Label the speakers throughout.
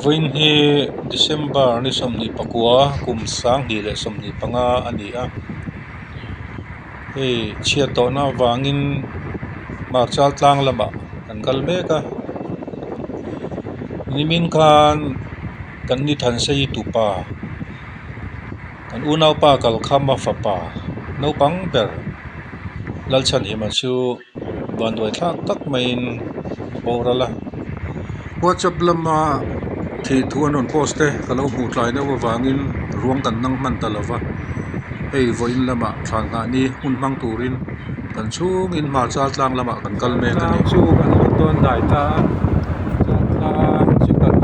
Speaker 1: Vawiin hi December ni 24 kum 2025 a ni a hei chhiat tawhna avangin Hmarchal tlang lamah an kal mek a nimin khan kan ni Thansei tupa kan unaupa kalkhama fapa naupang ber Lalchhanhima chu. Vanduai thlak tak maiin a boral a whatsapp lama thih thu an rawn post te ka lo hmuh tlai deuh avangin ruang kan nang hman ta lova hei vawiin lamah thlan nghah ni hun hmang turin kan chhungin hmarchal tlang lamah kan kal mek a ni. Chu kan lut dawn dai ta a hmarchal tlang chu kan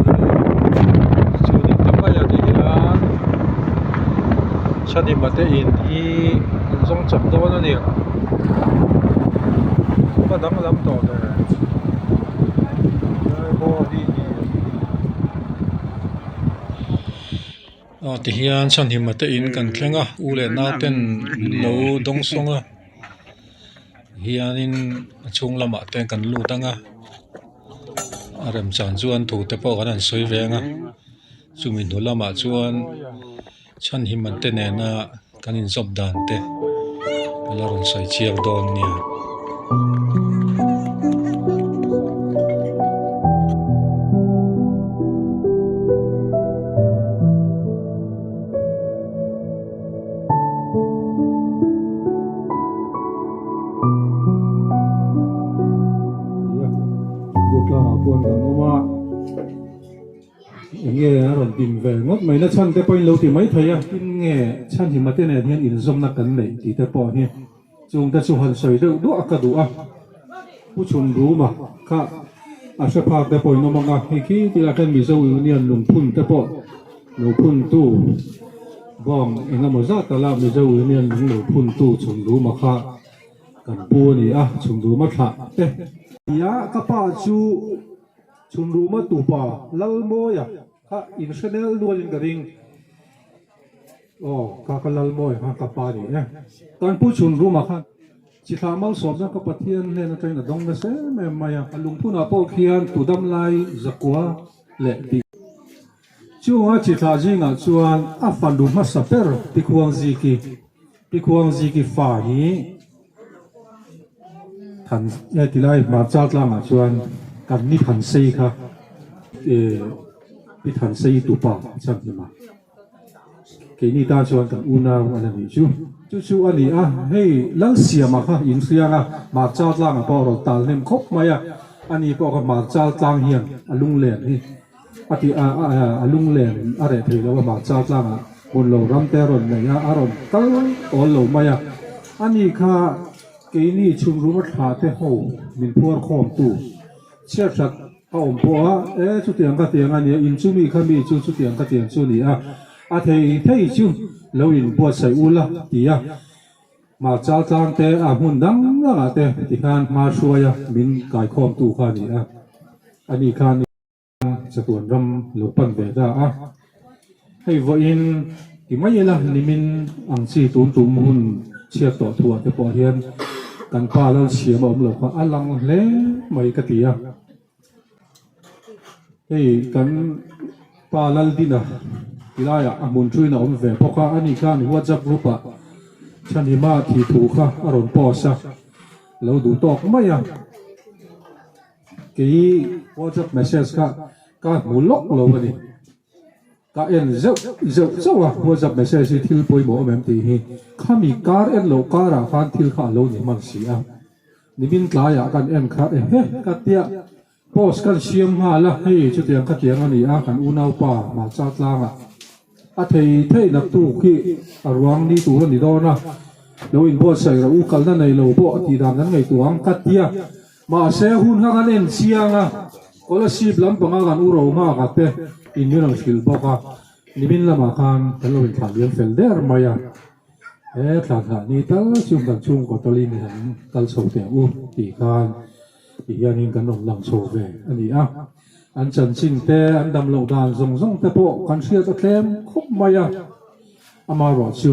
Speaker 1: chu ni ta mai a ti hian Chhanhima te in hi an zawng chawp dawn a ni. Va danglam tawh ve lai bawr hi ni aw tihian chhanhima te in kan thleng a u leh nau ten an lo dawng sawng a hianin a chhung lamah te kan lut ang a a remchan chuan thu te pawh kan han sawi ve ang a chumi hnu lamah chuan. Chhanhim an te nena kan inzawp dan te ka la rawn sawi chiang dawn nia. Enge a rawn din ve ngawt mai na chhan te pawhin lo ti mai thei a, tin nge chhanhima te nen hian inzawmna kan neih tih te pawh hi chung te chu han sawi deuh duah ka duh a, Pu Chhunruma kha a hre phak te pawhin awm ang a, hei khi tilai khan Mizo Union lungphun te pawh lo phuntu bawng eng emaw zat tala Mizo Union lung lo phuntu Chhunruma kha kan pu a ni a, Chhunruma thlah te. Nia ka pa chu. Chhunruma tupa Lalmawia kha in hre nel nualin ka ring. Aw, ka ka Lalmawia kha ka pa ni e. Kan pu Chhunruma khan chithlah malsawmna ka Pathian hnen atangin a dawng nasa em em mai a. A lungphunah pawh khian tudam lai zakua leh tih. Chunga chithlah zingah chuan a fanu hmasa ber Pikhuangziki, Pikhuangziki fa hi Than e tilai Hmarchal tlangah chuan kan ni Thansei kha e Pi Thansei tupa a chhan hlim a. Keini tan chuan kan unau a la nih chu. Chu chu a ni a, hei Lalsiama kha inhriang a, Hmarchal tlangah pawh a rawn tal hnem khawp mai a, ani pawh kha Hmarchal tlang hian a lunglen hi. A ti a, a lunglen a reh thei lo a, hmarcha tlangah hmun lo ram te a rawn nei a, a rawn kal awl lo mai a. Ani kha keini chhungruma thla te ho min phuar khawm tu chhiat hrat a awm pawh a, e chutiang ka tiang a nia, in chu mi kha mi chu chutiang ka tiang chu a ni a, a thei thei chu lo in buatsaih ula ti a. Hmarcha tlang te a hmun dang dangah te tikhan hma hruaia min kaikhawmtu kha a ni a, ani khan chatuan ram lo pan ve ta a. Hei vawiin ti mai ila nimin ang chi tun tum hun chhiat tawh thuah te pawh hian kan pa Lalsiam a awm lo kha a lang hle mai ka ti a. Hei kan pa Laldina tilaiah a hmun thuin a awm ve bawk a, ani khan WhatsApp group ah Chhanhima thih thu kha a rawn post a, lo duh tawk mai a. Kei WhatsApp message kha ka hmu lawk lo a ni. Ka en zeuh zeuh chauh a, WhatsApp message hi thil pawimawh awm em tih hi. Khami kar en loh karah khan thil kha a lo ni hman si a. Nimin tlaiah kan en kha ehe ka tia post kan siam nghal a, hei chutiang ka tiang a ni a, kan unaupa Hmarcha tlangah a thei thei naktuk hi a ruang ni tur a ni dawn a, lo inbuatsaih rawh u kalna nei lo pawh a tih dan kan ngaihtuah ang ka tia. Mahse hun kha kan en chiang a, Kolasib lampanga kan u ro nghak a te in min rawn hrilh bawk a, nimin lamah khan kan lo inthlah liam fel der mai a, he thla thlah ni tal chu kan chhungkaw tawlin i han kal chho teh ang u tih khan ti hianin kan rawn lang chho ve a ni a, an chanchin te an dam loh dan zawng zawng te pawh kan hriat a tlem khawp mai a, amaherawhchu.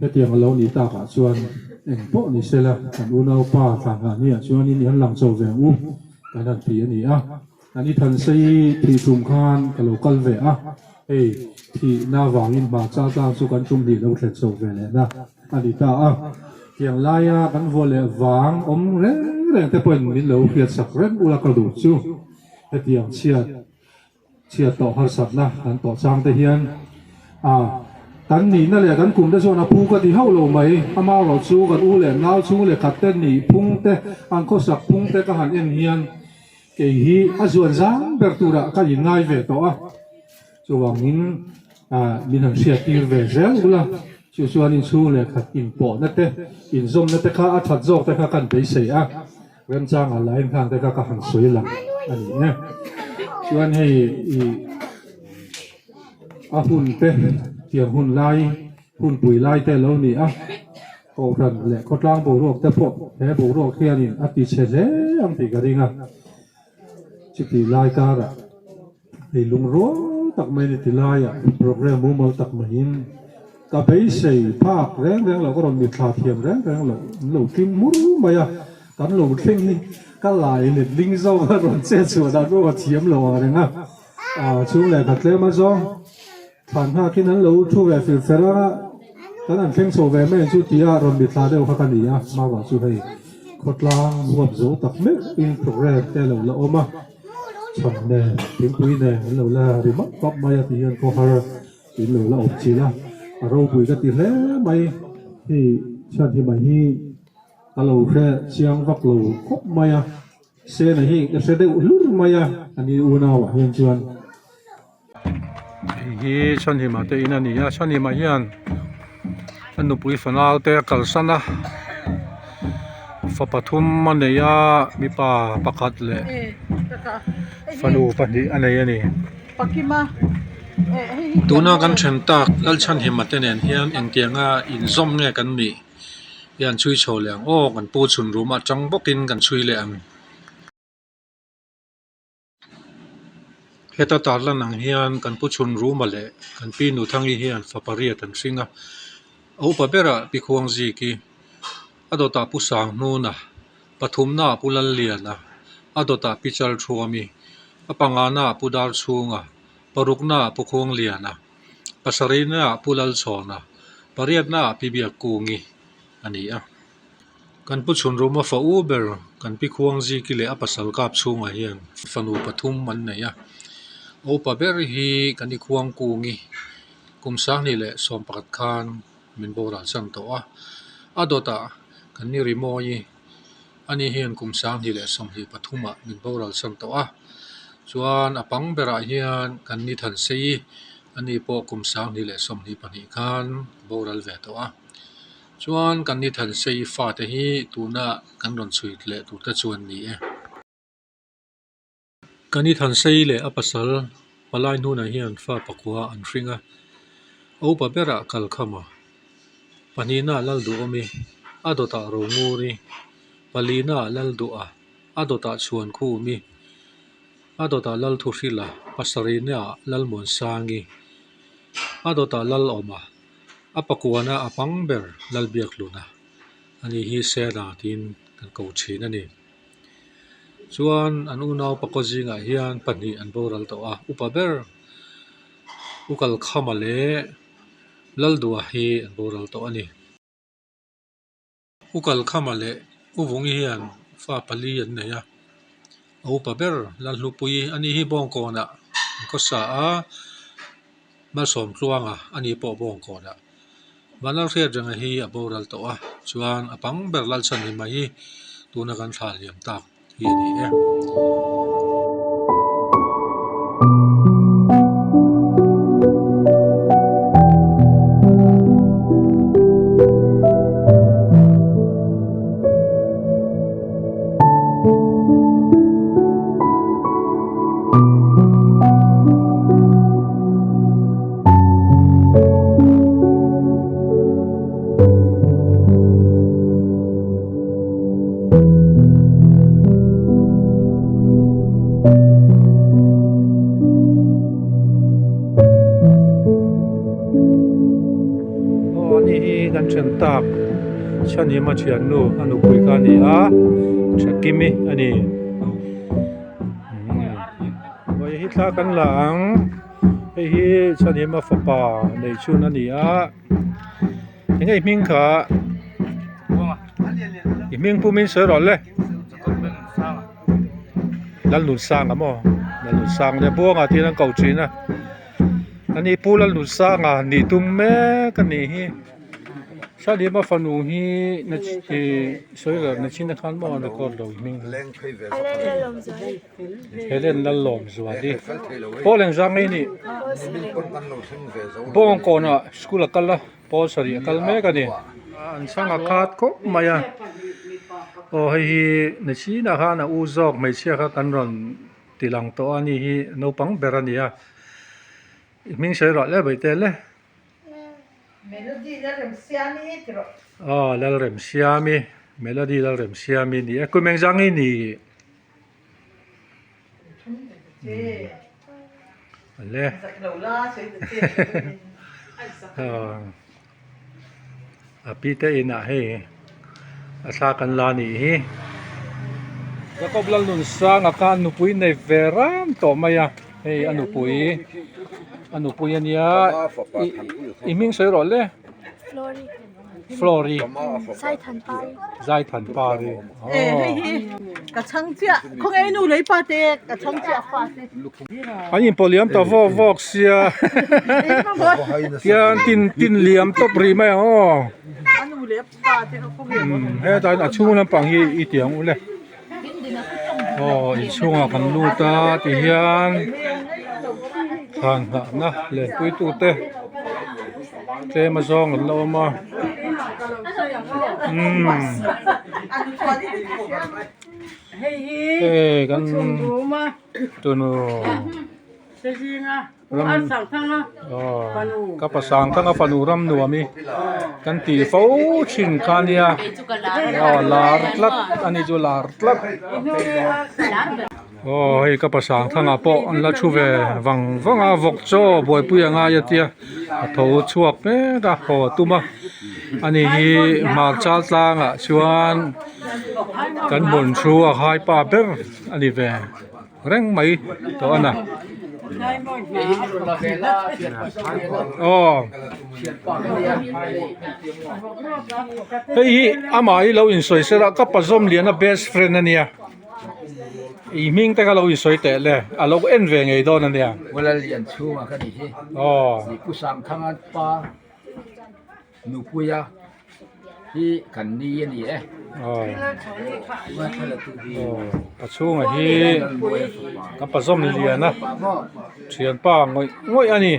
Speaker 1: Hetiang a lo nih takah chuan eng pawh ni sela kan unaupa thlanghah hniah chuanin i han lang chho ve ang u kan han ti a ni a. Kan i Thansei thih tum khan ka lo kal ve a, hei thihna vangin hma chal tlang chu kan tum hnih lo thlen chho ve lehna a ni ta a. Tiang laia kan vuah leh vang awm reng reng te pawhin min lo hriatsak reng ula ka duh chu hetiang chhiat Chhiat tawh harsatna kan tawh chang te hian a kan nihna leh kan kum te chuan a phu ka ti hauh lo mai. Amaherawh chu kan u leh nau chhung leh khat te nih phung te an khawsak phung te ka han en hian kei hi a zuan zang ber turah ka inngai ve tawh a. Chuvangin min han hriattir ve zel ula, chu chuan inchhung leh khat inpawhna te inzawmna te kha a that zawk te kha kan beisei a. Remchanga line nghak te kha ka han sawi lang a ni e. Chuan hei i a hun te tiang hun lai hun pui lai te lo ni a, kohhran leh khawtlang boruak te pawh he boruak hianin a ti chhe hle ang tih ka ring a. Chuti lai karah hei lungrual tak mai ni ti laiah programme mumal tak maiin ka beisei phak reng reng loh ka rawn mitthla thiam reng reng loh an lo tling hmur mai a, kan lo thleng hi ka lai let ling zawk a rawn chet chhuah dan pawh ka thiam lo ang reng a, ah chhung lehkha tlem a zawng thlan nghakin an lo thu ve fir fer a, kan han thleng chho ve mai ang chu tia rawn mitthla deuh kha ka ni a, mama chu hei khawtlang huap zo tak meuhin programme te a lo la awm a. Chhan nen, thingpui nen an lo la ri map map mai a tih hian khawhar in lo la awm chin a, a ropui ka ti hle mai. Hei chhan hi mai hi ka lo hre chiang vak lo khawp mai a, Sena hi ka hre deuh hlur mai a, a ni unau ah hian chuan. Hei hi Chhanhima te in a ni a, Chhanhima hian a nupui fanau te a kalsan a, fa pathum a nei a, mipa pakhat leh fanu pahnih a nei a ni. Tuna kan then tak Lalchhanhima te nen hian engtianga inzawm nge kan nih hian chhui chho leh ang aw, kan pu chhun rum atang bawkin kan chhui leh ang. Heta tarlan ang hian kan pu chhun Ruma leh kan pi Nuthangi hian fa pariat an hring a, a upa berah Pi Khuangziki, a dawtah Pu Sanghnuna, pathumnaah Pu Lalliana, a dawtah Pi Chalthuami, a panganaah Pu Darchhunga, paruknaah Pu Khuangliana, pasarihnaah Pu Lalchhawna, pariatnaah Pi Biakkungi a ni a. Kan pu chhun ruma fa u ber kan pi khuang ziki leh a pasal kap chhungah hian fanu pathum an nei a, a upa ber hi kan i khuang kungi kum sanghnih leh sawm pakhat khan min boral chan tawh a, a dawtah kan ni rimawi ani hian kum sanghnih leh sawmhnih pathumah min boral chan tawh a, chuan a pang berah hian kan ni thansei ani pawh kum sanghnih leh sawmhnih pahnih khan boral ve tawh a. Chuan kan ni Thansei fate hi tuna kan rawn chhui leh tur te chu an ni e. Kan ni Thansei leh a pasal palai hnunah hian fa pakua an hring a, a upa berah Kalkhama, pahnihnaah Lalduhawmi, a dawtah Ronguri, palinaah Lalduha, a dawtah Chhuankhumi, a dawtah Lalthuhrila, pasarihnaah Lalmuansangi, a dawtah Lalawma. A pakuana a hmang ber Lalbiakhluna a ni hi Sena tiin kan ko thin a ni. Chuan an unau pakua zingah hian pahnih an boral tawh a, upa ber U Kalkhama leh Lalduha hi an boral tawh a ni. U Kalkhama leh U Vungi hian fa pali an nei a, a upa ber Lalhlupui a ni hi Bawngkawnah an khawsa a, Malsawmtluanga a ni pawh Bawngkawnah. Vanlalhriatrenga hi a boral tawh a, chuan a pang ber Lalchhanhima hi tuna kan thla liam tak hi a ni e. Aw ani hi kan thian tak chhanhima thiannu a nupui kha a ni a Thakimi a ni. Thla kan la ang hei hi Chhanhima fapa neih chhun a ni a eng nge i hming kha i hming pumin sawi rawh le Lalnunsanga maw Lalnunsanga nia Buanga tiin an ko thin a ani Pu Lalnunsanga nih tum mek a nih hi. Salima fanu hi ih sawi loh nachin a khan maw a record lo hming Helen Lallawmzuali Pawl engzah nge nih Bawngkawnah school a kal a pawl sarih a kal mek a ni an chhang a khat khawp mai a aw hei hi nachinah khan a u zawk hmeichhia kha kan rawn ti lang tawh a ni hi naupang ber a ni a hming sawi rawh le vaih tel e.
Speaker 2: Melody Lalremsiami ti rawh.
Speaker 1: Aw Lalremsiami, Melody Lalremsiami ni e. Kum engzah nge ni? Ale. A pi te inah hei a thla kan la nih hi. Jacob Lalnunsanga kha nupui nei ve ram tawh mai a, hei a nupui a nupui a nia i hming sawi rawh le Flory Zaithanpari
Speaker 2: Ka chhang chiah khawnge nu lei pa te ka chhang chiah fa te.
Speaker 1: An inpawh liam ta vawk vawk sia tian tin tin liam tawp rih mai ang aw. Hetah hian a chhung lampang hi i ti ang u le aw inchhungah kan lut a ti hian thlan nghahna lenpui tute tlem a zawng an la awm a umm hei kan tunu. Ram ka pa Sangthanga fanu ram nuam hi kan tih fo thin kha nia aw lar tlat a ni chu lar tlat aw hei ka pa Sangthanga pawh an la thu ve vang vang a vawk chaw buaipui a ngai a tia a tho chhuak mek a haw a tum a ani hi hmarchal tlangah chuan kan hmun thu a hai pa ber a ni ve. Reng mai tawh a na. Aw. Hei hi amah hi lo insawi sel a ka pazawm lian a best friend a nia. I hming te kha lo insawi teh le a lo en ve ngei dawn a nia.
Speaker 3: Wala lian chhunga ka ni hi.
Speaker 1: Aw.
Speaker 3: Ni Pu Sangthanga pa. Nupuia hi kan ni a ni e.
Speaker 1: A chhunga hi ka pazawm lian a thianpa ngawih ngawih a ni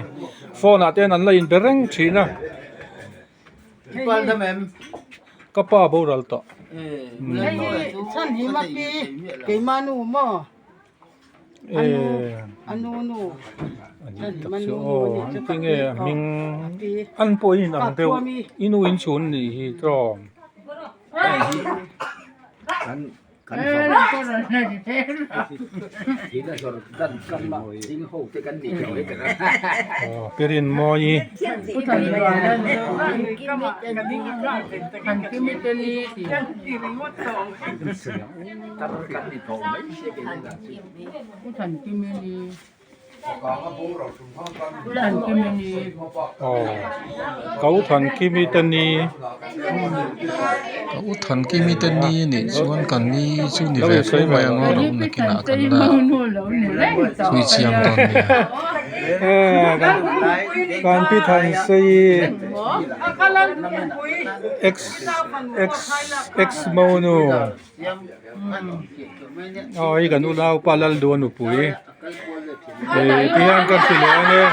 Speaker 1: phone ah te hian an la inbe reng thin a ka pa boral tawh. Tinge a hming an pawh in ang deuh i nu in chhun nih hi tawng. Pirin mawi. Kau Thankimi te ni
Speaker 4: Kau Thankimi te ni nih chuan kan ni chu ni ve fo mai ang aw lo nakinah kan la chhui chiang dawn nia.
Speaker 1: Kan pi Thanseii ex ex ex monu. Aw hei kan unaupa Lalduh a nupui ih ti hian kan hrilh leh ang e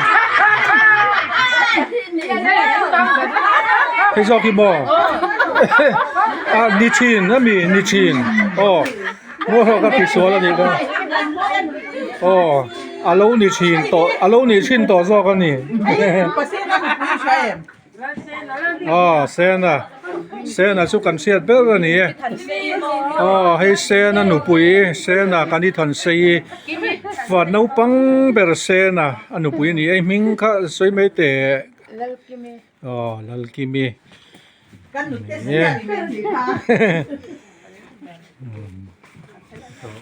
Speaker 1: hei zawk hi maw a ni thin a mi ni thin aw maw ka ti sual a nih kha aw a lo ni thin tawh a lo ni thin tawh zawk a ni. Aw Sena Sena chu kan hriat ber a ni e aw hei Sena nupui Sena kan i than sei fa naupang ber Sena a nupui a ni e hming kha sawi mai teh aw Lalkimi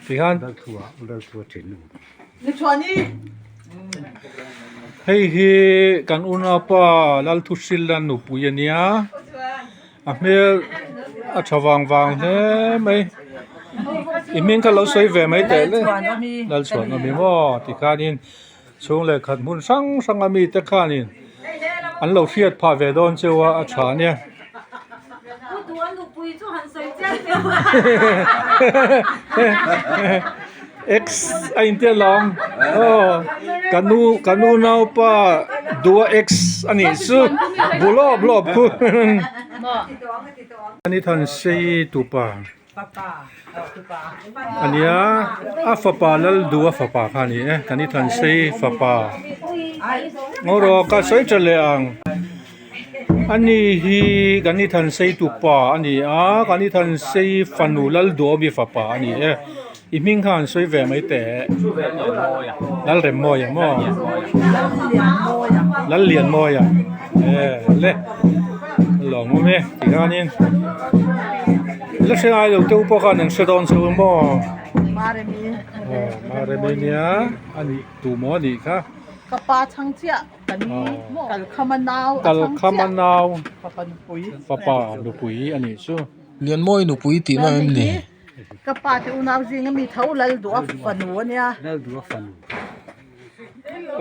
Speaker 1: tihian. Hei hi kan unaupa Lalthuhrilha nupui a nia a hmel a tha vang vang hle mai i hming kha lo sawi ve mai teh le Lalchhuanawmi maw tikhanin chhung leh khat hmun hrang hrang a mite khanin an lo hriat phah ve dawn cheu a a tha ania. X a intia lawm aw ka nu ka nu naupa dua X a nih chu bu lawp lawp khu ani Thansei tupa a nia a fapa Laldua fapa kha a ni e ka ni Thansei fapa ngaw rawh ka sawi tha leh ang. Ani hi kan ni Thansei tupa a ni a kan ni Thansei fanu Lalduawi fapa a ni e i hming kha an sawi ve mai teh Lalremmawia maw Lallianmawia e le lawmawm e tikhanin la hre ngai lo te u pawh khan an hre dawn cheu maw Maremi nia a nih tu maw a nih kha.
Speaker 2: Ka pa chhang chiah. Kalkhama nau a chhang
Speaker 1: Kalkhama nau fapa nupui a nih chu.
Speaker 4: Lianmawi nupui tihna em ni?
Speaker 2: Ka pa te unau zinga mi tho Laldua fanu a nia.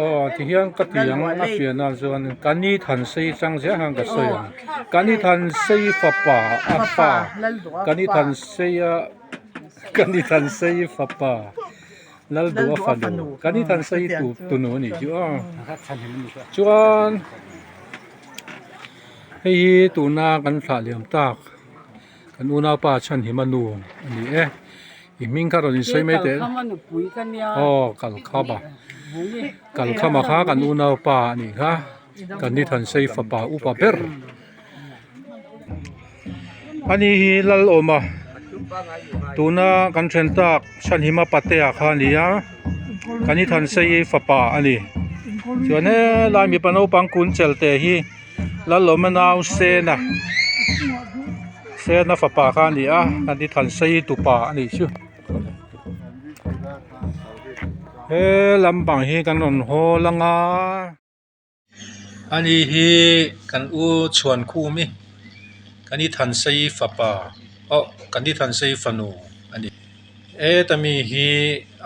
Speaker 1: Aw tihian ka ti ang a fiahna chuan ka ni Thansei chang ziah khan ka sawi ang. Ka ni Thansei fapa a fa ka ni Thansei a ka ni Thansei fapa. Laldua fanu kan i than sei tu tunu a nih chu aw chuan hei hi tuna kan thlah liam tak kan unaupa chhanhima nu a ni e i hming kha rawn insawi mai teh aw kalkhama kalkhama kha kan unaupa a nih kha kan i than sei fapa upa ber. Ani hi Lalawma tuna kan then tak Chhanhima Patea kha a ni a kan i Thansei fapa a ni chuan helai mipa naupang kun chel te hi Lalawma nau Sena Sena fapa kha a ni a kan i Thansei tupa a nih chu he lampang hi kan rawn hawl anga.
Speaker 4: Ani hi kan u chhuan khum i kan i Thansei fapa aw kan i Thansei fanu a ni. Heta mi hi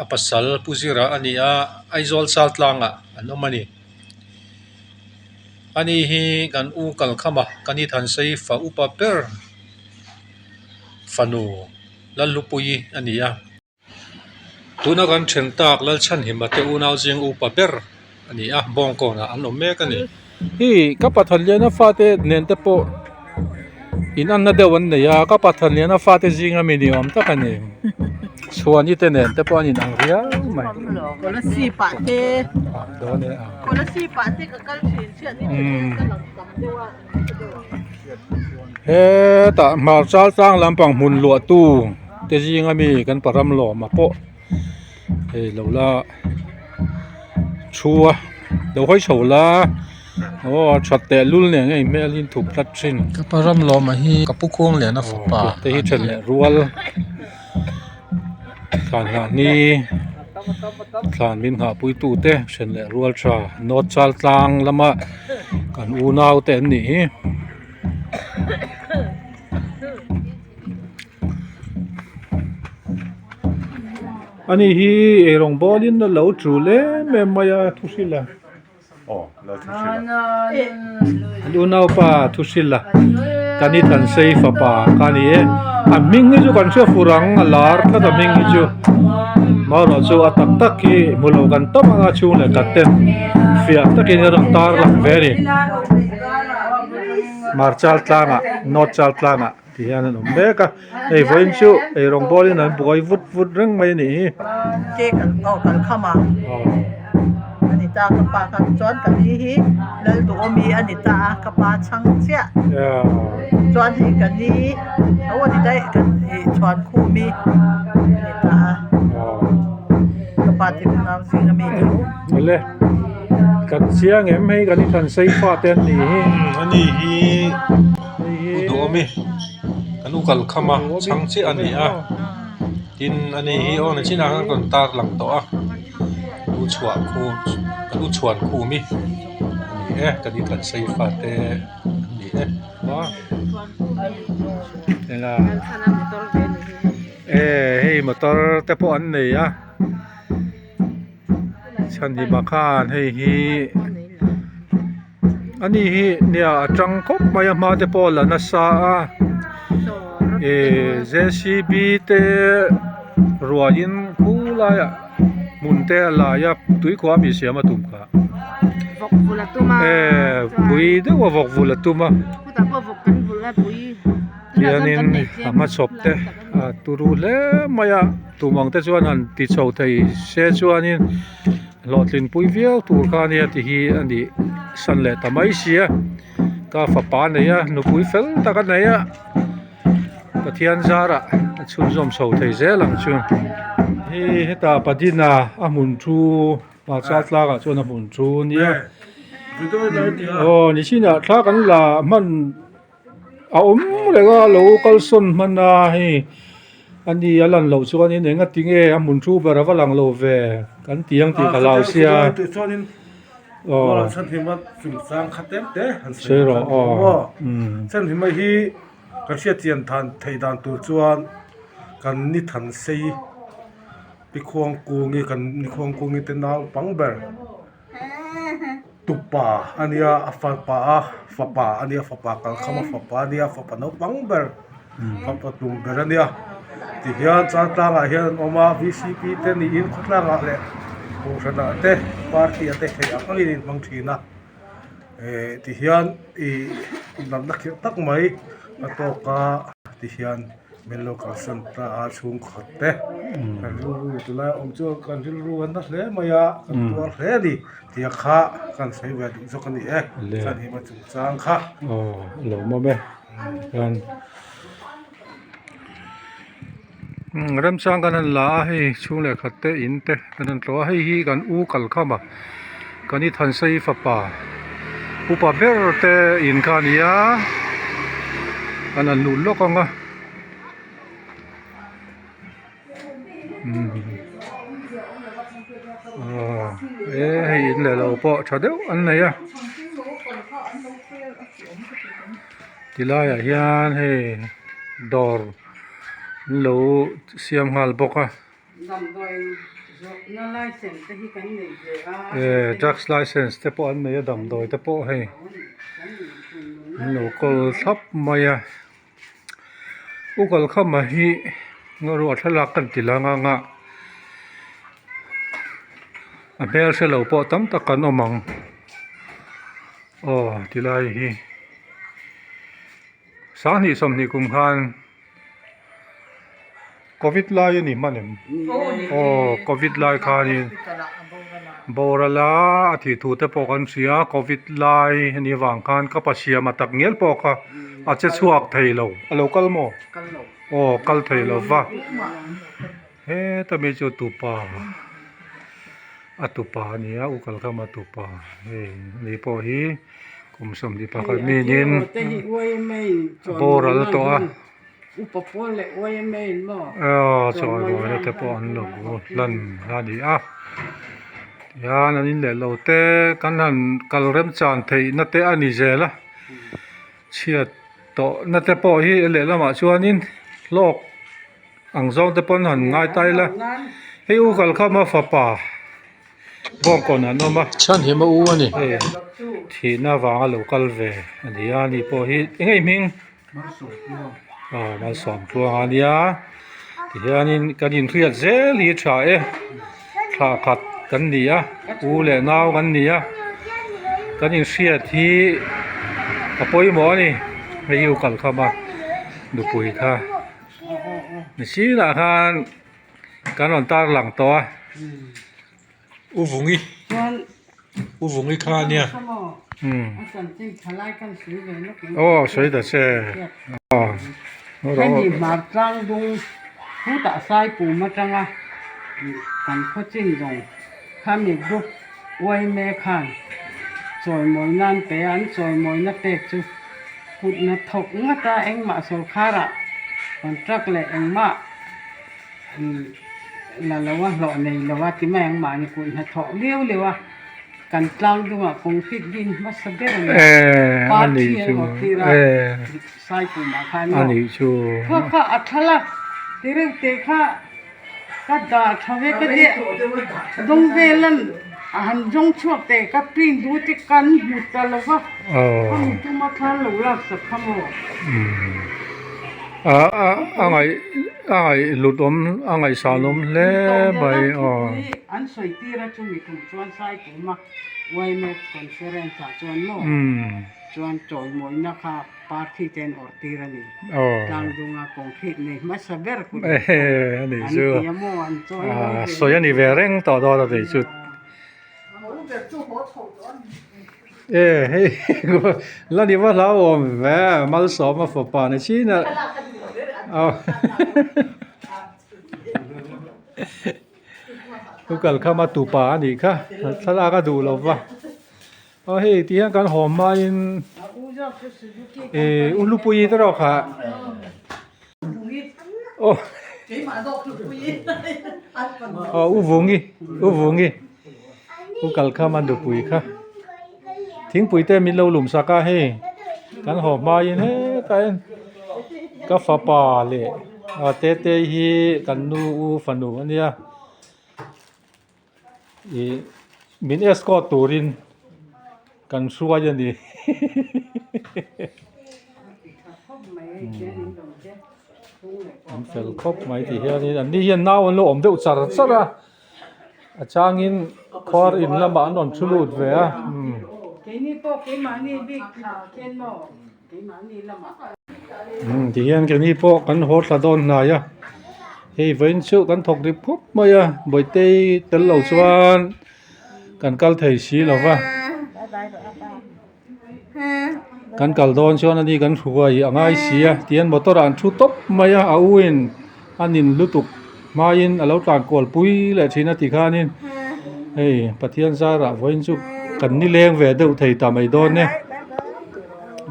Speaker 4: a pasal Pu Zira a ni a, Aizawl chal tlangah an awm a ni. Ani hi kan u Kalkhama kan i Thansei fa upa ber fanu Lallupuii a ni a. Tuna kan then tak Lalchhanhima te unau zing upa ber a ni a, bawngkawnah an awm mek a ni.
Speaker 1: Hei ka Pathanliana fate nen te pawh in anna deuh an nei a, ka Pathanliana fate zinga mi ni awm tak a ni. Chhuani te nen te pawh an inang riau mai.
Speaker 2: Kolasib ah te Kolasib ah te ka kal thin chiah ni ka lang tam deuh a.
Speaker 1: Hetah hmarchal tlang lampang hmun luah tu te zinga mi kan param lawma pawh hei lo la thu a lo hawi chho la aw a that teh lul nen a inhmel hi thup tlat thin.
Speaker 4: Ka param lawma hi ka pu khuang lian a fapa
Speaker 1: te hi then leh rual. Thlan nghah ni thlan min nghah pui tu te then leh rual tha nawt chal tlang lama kan unau te an nih hi. Ani hi eirawng bawlin a lo tul em em mai a thu hrilh a. An unaupa thu hrilh a kan i Thansei fapa kha a ni e a hming hi chu kan hria fur ang a lar tlat a hming hi chu marawh chu a tak tak hi hmu lo kan tam anga chhung leh khat ten fiah takin a rawn tar lang ve a ni Marchal tlangah North chal tlangah ti hian an awm mek a hei vawiin chu eirawng bawlin an buai vut vut reng mai a nih hi.
Speaker 2: Cake an aw kal kham a a ni ta ka pa kha chuan ka ni hi Lalduhawmi a ni ta a ka pa chhang chiah chuan hei ka ni tho a ni daih kan ih chhuankhumi a ni ta a ka pa te unau zing ami tho.
Speaker 1: Awle kan chiang em hei kan inthansei fate an nih hi.
Speaker 4: Ani hi. U duhawm i kan u kal kham a chhang chiah a ni a tin ani hi aw nachinah khan rawn tar lang tawh a. u chhuah khu kan u chhuan khum hi a ni e kan in kan sei fate an ni e e hei motor te pawh an nei a chhanhima khan hei hi ani hi nia a tang khawp mai a hma te pawh a la nasa a ihh j c b te ruahin khulaiah hmun te a lai a tuikhuah ami siam a tum kha ehh pui deuh a vawk vul a tum a tihianin a hmachhawp te a turu hle mai a tum ang te chuan han ti chho thei se chuanin. Hlawhtlin pui viau tur kha ania ti hi a nih san leh ta mai sia ka fapa nei a nupui fel tak a nei a Pathian zarah a chhunzawm chho thei zel ang chu hei hetah Padina a hmun thu hmarcha tlangah chuan a hmun thu ania aw nichinah thla kan la hman. A awm reng a lo kalsawn hman a hei a ni a lan loh chuanin eng a ti nge a hmun thu ber a va lang lo ve kan ti ang tih ka hlau sia aw sawi rawh aw umm
Speaker 5: Tupa a nia a fapa a fapa a nia fapa kalkhama fapa a nia fapa naupang ber fapa tum ber a nia tihian chaltlangah hian an awm a v c p te niin khawtlangah leh kohhranah te party ah te theih ang angin an inhmang thin a eh tihian ih natna khirh tak mai a tawk a tihian. Min lo kalsan ta a chhungkhat te kan rilru tilai awm chu kan rilru a na hle mai a kan tuar hle a ni tih kha kan sawi ve duh zawk a ni e chuan hima chungchang kha.
Speaker 1: Aw a lo mawm e chuan remchang kan han la a hei chhung leh khat te in te kan han tlawh a hei hi kan u kalkham a kan i thansei fapa upa ber te in kha a ni a an han lut lawk ang a aw e hei in leh lo pawh tha deuh an nei a tilaiah hian hei dawr an lo siam nghal bawk a. Eh drugs license te pawh an nei a damdawi te pawh hei an lo kawl thlap mai a u kalkhama hi ruah thlalak kan ti lang ang a a hmel hre lo pawh tam tak an awm ang aw tilai hi sanghnih sawmhnih kum khan. Covid lai a ni hman em? Aw Covid lai khanin boral a a thih thu te pawh kan hria Covid lai a nih avang khan ka pa siama tak ngial pawh kha a che chhuak thei lo a lo kal maw? Aw kal thei lo va heta mi chu tupa a tupa a ni a u kalkhama tupa hei ani pawh hi kum 21 minin boral tawh a.
Speaker 6: Upa pawl leh YMA in maw?
Speaker 1: Aw chawi buaina te pawh an lo hlan a ni a tihian an in leh lo te kan han kal remchan theih na te a ni zel a chhiat tawh na te pawh hi lehlamah chuanin hlawk ang zawng te pawn han ngai ta ila hei u kalkhama fapa bawngkawn an awm a
Speaker 4: Chhanhim a u a ni.
Speaker 1: Hei thihna vanga lo kal ve a ni a ani pawh hi eng nge i hming? Aw malsawm tluang a nia tihianin kan inhriat zel hi tha e thla khat kan ni a u leh nau kan ni a kan inhriat hi a pawimawh a ni hei hi u kalkham a nupui kha ni sinah khan kan rawn tarlang tawh a.
Speaker 4: U Vungi U Vungi kha a nia
Speaker 1: aw sawi ta che aw
Speaker 6: hemi hmar tlang dung hutah sai pum atanga kan khaw chin zawng khami group uaime khan chawimawi nan pe a an chawimawina pek chu kutna thawk ngat a engmah sawrkharah contract leh engmah. la lo a hlawh nei lo a ti mai ang mahni kut hnathawh liau liau a kan tlang dungah concrete din hmasa ber a ni a parthi an awrh tir a Saipumah khan maw kha kha a thlalak ti reuh teh kha. Ka dah tha ve ka tia dawng velan a han zawng chhuak teh ka print duh te kan hmu ta lo va ka mi tuma thlan lo lak sak kha maw.
Speaker 4: A a ngaih a ngaih hlut awm a ngaihsan awm hle mai aw.
Speaker 6: An sawi tir a chumi tum chuan Saipuma yma conference ah chuan maw chuan chawimawina kha. Party te an awrh tir a ni. Tlangdunga concrete nei hmasa ber kut an ti a maw an chawi mawi ve.
Speaker 4: Sawi a ni ve reng tawh dawn a ni chu. E hei la ni va hlauhawm ve Malsawma fapa ni chin a. Thu kalkhama tupa a nih kha thlalak a duh lo va. Aw hei ti hian kan haw hmain ih u Hlupuii te erawh kha aw aw u Vungi u Vungi u Kalkhama nupui kha thingpui te min lo lum sak a hei kan haw hmain hetah hian ka fapa leh a tete hi kan nu u fanu a nia. Ih min escort turin kan hruai a ni an fel khawp mai ti hianin an ni hian nau an lo awm deuh char char a a changin khuar in lamah an rawn thu lut ve a ti hian keini pawh kan haw thla dawn hnai a hei vawiin chu kan thawk rip khawp mai a bawihte-i tel lo chuan kan kal thei si lo va kan kal dawn chuan ani kan hruai a ngai si a tihian motor ah an thu tawp mai a a u in a nin lutuk hmaiin a lo tlan kual pui leh thin a ti khanin hei Pathian zarah vawiin chu kan nileng ve deuh thei ta mai dawn e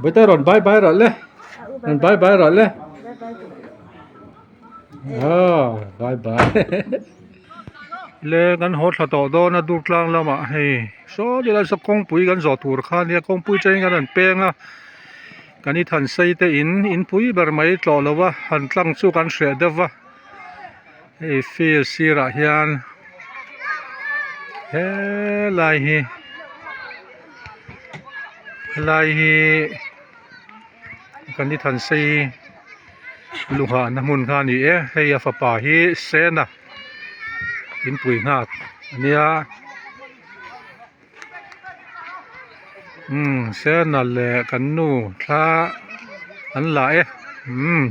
Speaker 4: Bawihte rawn bye bye rawh le rawn bye bye rawh le aw bye bye le kan haw thla tawh dawn a dur tlang lamah hei saw tilai saw kawngpui kan zawh tur kha ania kawngpui atangin kan rawn peng a. Kan i than sei te in in pui ber mai tlawh lo va han tlang chu kan hreh deuh va hei field sirah hian helai hi helai hi kan i than sei luhahna hmun kha a ni e hei a fapa hi Sena inpui nghak a nia. Umm Sena leh kan nu thla an la e umm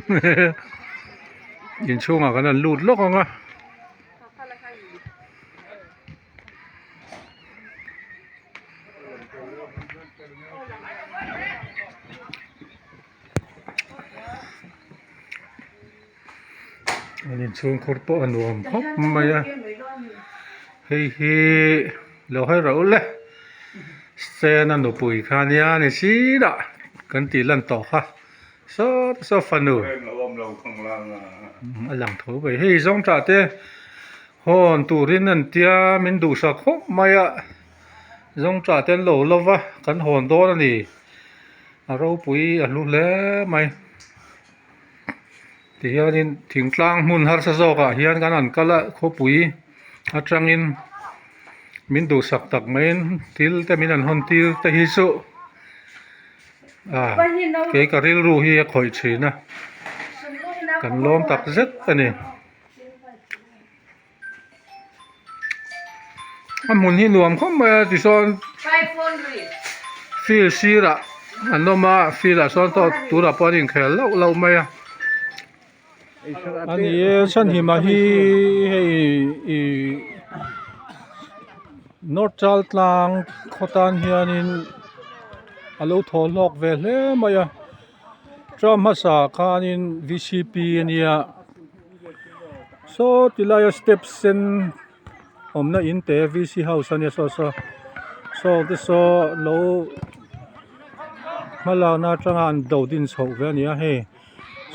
Speaker 4: inchhungah kan han lut lawk ang a. An inchhungkhur pawh a nuam khawp mai a hei hi lo hawi rawh u le Sena nupui kha nia ni sirah kan tih lan tawh kha saw saw fanu a lang tho mai hei zawngtah te hawn turin an tia min duhsak khawp mai a zawngtah te an lo lo va kan hawn dawn a ni a ropui a hlu hle mai. Tihianin thingtlang hmun harsa zawkah hian kan han kal a khawpui atangin min duhsak tak maiin thil te min han hawn tir te hi chu ah kei ka rilru hi a khawih thin a kan lawm tak zet a ni. A hmun hi nuam khawp mai a tisawn field sirah an awm a field ah sawn tawh tunah pawh an inkhel lauh lauh mai a a ni e chhanhima hi hei ih north chaltlang khaw tan hianin a lo thaw hlawk ve hle mai a term hmasa khanin V C P a nia. Saw ti laia step sen awmna in te V C house a nia saw saw saw te saw lo hmalakna atanga an do din chhoh ve a ni a hei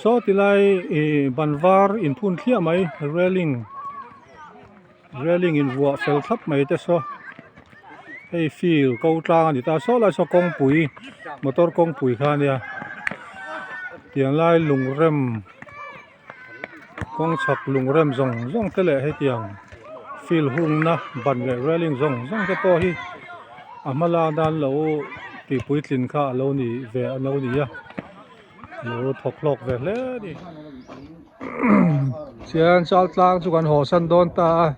Speaker 4: saw ti lai ih ban var inphun thliah mai railing. Railing in vuah fel thlap mai te saw hei field ko tlang a ni ta saw lai saw kawngpui motor kawngpui kha a nia tiang lai lungrem kawng chhak lungrem zawng zawng te leh hetiang field hungna ban leh railing zawng zawng te pawh hi a hma lak nan lo tih puitlin kha a lo ni ve a lo ni a. Lo thawk hlawk ve hle a ni. Chuan chal tlang chu kan haw san dawn ta a,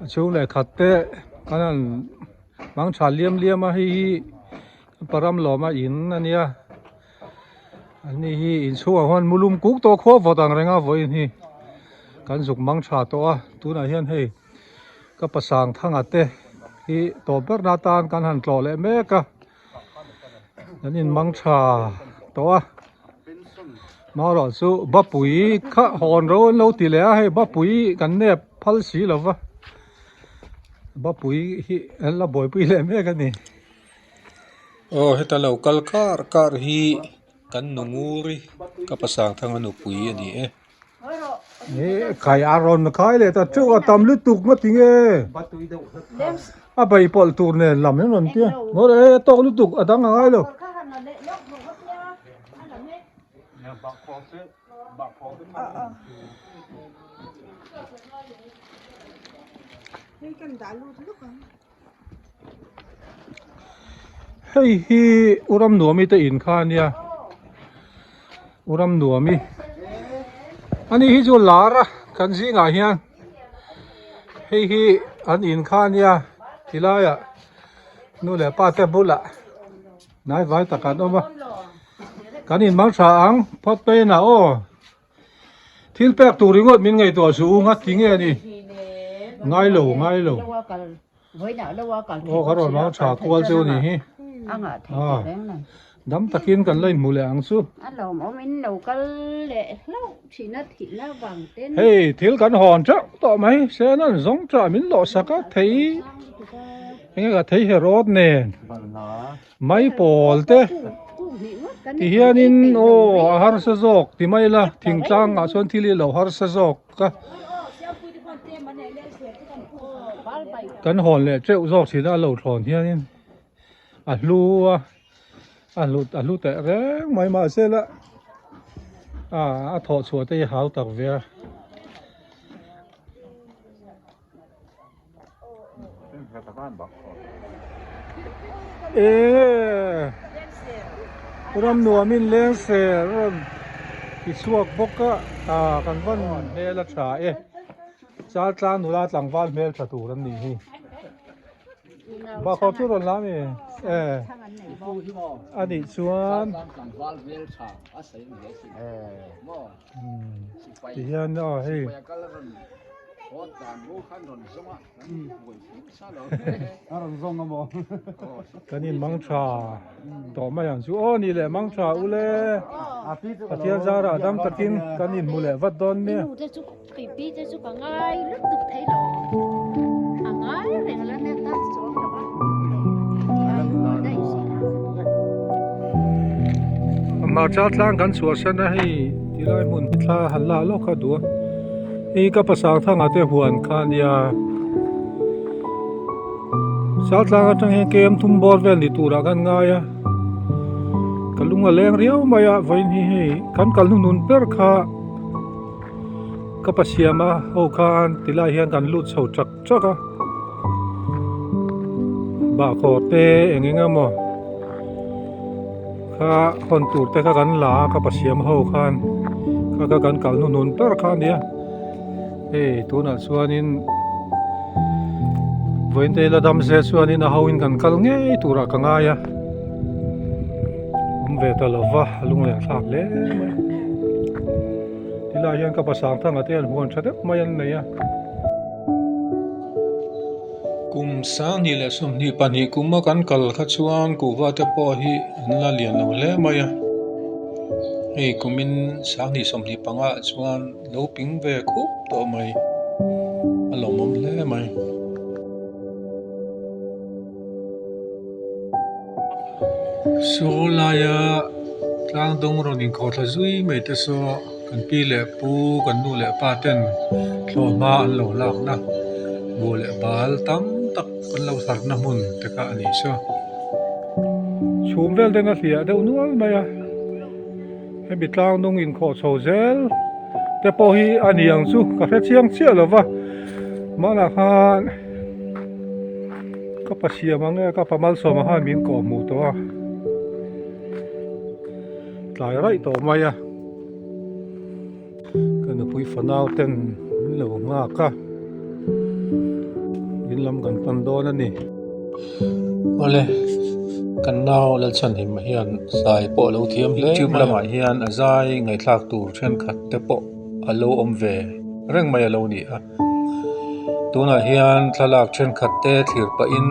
Speaker 4: a chhung leh khat te kan han hmang tha liam liam a, hei hi param lawma in a nia, an ni hi inchhungah huan mulum kuk tawh khuap vawt ang reng a vawiin hi kan zuk mang tha tawh a, tunah hian hei ka pasang thanga te hi tawp berna atan kan han tlawh leh mek a. An in mang tha tawh a marawh chu bapui kha hawn ro an lo ti leh a hei bapui kan nep phal si lo va bapui hi an la buaipui leh mek a ni. Aw heta lo kal kar kar hi kan nu nguri ka pasang thanga nupui a ni e. Khai a rawn khai leh ta teuh a tam lutuk nga ti nge a bei pawlh tur nen lam hian rawn tia ngaw e a tawk lutuk a dang a ngai lo. Hei hi u Ramnuami te in kha a nia u Ramnuami ani hi chu lar a kan zingah hian hei hi an in kha a nia tilaiah nu leh pa te bulah hnai vai tak an awm a kan in mang tha ang phawt mai a aw. Thil pek tur ringawt min ngaihtuah suh u nghat ti nge a ni? Ngai lo, ngai lo. Aw ka rawn vang tha kual chu a ni hi. Aw dam takin kan la inhmu leh ang chu. Hei thil kan hawn teuh tawh mai sen an zawng tah min lawh sak a thei enge ka thei herawt nen. Mai pawl te ti hianin aw a harsa zawk ti mai ila thingtlang ah chuan thil hi lo harsa zawk a kan hawn leh teuh zawk thin a a lo thlawn hianin a hlu a a hlut a hlu teh reng mai mahse la a thawh chhuah te hi hau tak ve a. Eng ram nuamin leng ser rawn ti chhuak bawk a ah kan van hmel a tha e Chaltlang nula tlangval hmel tha tur an nih hi Bakhaw chu rawn la a mi e a nih chuan tihian aw hei. Kan in mang tha tawh mai ang chu aw ni leh mang tha ule Pathian zarah dam takin kan in hmu leh vat dawn nia. Hmarcha tlang kan chhuahsan a hei tilai hmun hi thla han la lawk a duh a hei ka pasal thanga te huan kha a nia sal tlang atang hian kem thum bawr vel ni turah khan ngai a ka lung a leng riau mai a vawiin hi hei kan kal hnuhnun ber kha. Ka pa siam a ho khan tilai hian kan lut chho chak chak a bahkhawr te eng eng emaw kha hawn tur te kha kan la a ka pa siam ho khan kha kha kan kal hnuhnun ber kha a nia hei tunah chuanin vawiin te la dam se chuanin a ho in kan kal ngei turah ka ngai a. Awm ve ta lo va a lung leh thlak hle mai tilai hian ka pasang thanga te hian huan tha deuh mai an nei a. Kum sanghnih leh 22 kuma kan kal kha chuan kuhva te pawh hi an la lian lo hle mai a hei kumin sanghnih 25 ah chuan lo ping ve khup tawh mai a lawmawm hle mai. Saw laia tlang dawng rawn inkhawh thla zui mai te saw kan pi leh pu kan nu leh pa ten thlawhhma an lo lakna. Buh leh bal tam tak an lo tharna hmun te kha a nih chu. Chhum vel ten a hliah deuh nual mai a, hemi tlang nung inkhawh chho zel te pawh hi a ni ang chu ka hre chiang chiah lo va, hmanah khan ka pa siam ang nge ka pa malsawm ang khan min kawh hmuh tawh a, tlai raih tawh mai a. Ka nupui fanau ten min lo nghak a, in lam kan pan dawn a ni. Awle, kan nau Lalchhanhima hian zai pawh a lo thiam hle mai a. YouTube lamah hian a zai ngaihthlak tur thenkhat te pawh a lo awm ve reng mai a lo ni a. Tunah hian thlalak thenkhat te thlir pahin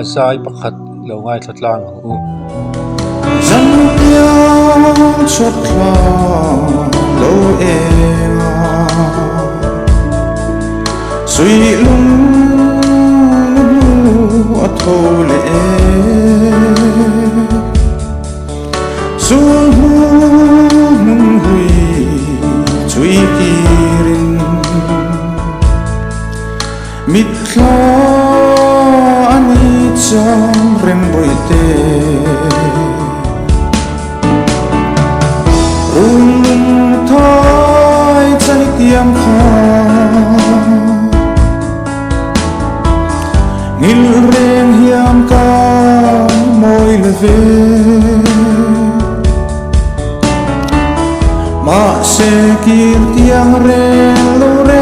Speaker 4: a zai pakhat lo ngaithla tlang ang u.
Speaker 7: Mitthla a ni chang reng bawihte Run thai chai tiam kha Ngil reng hiam ka mawi le ve Mahse kir tiang reng lo reng.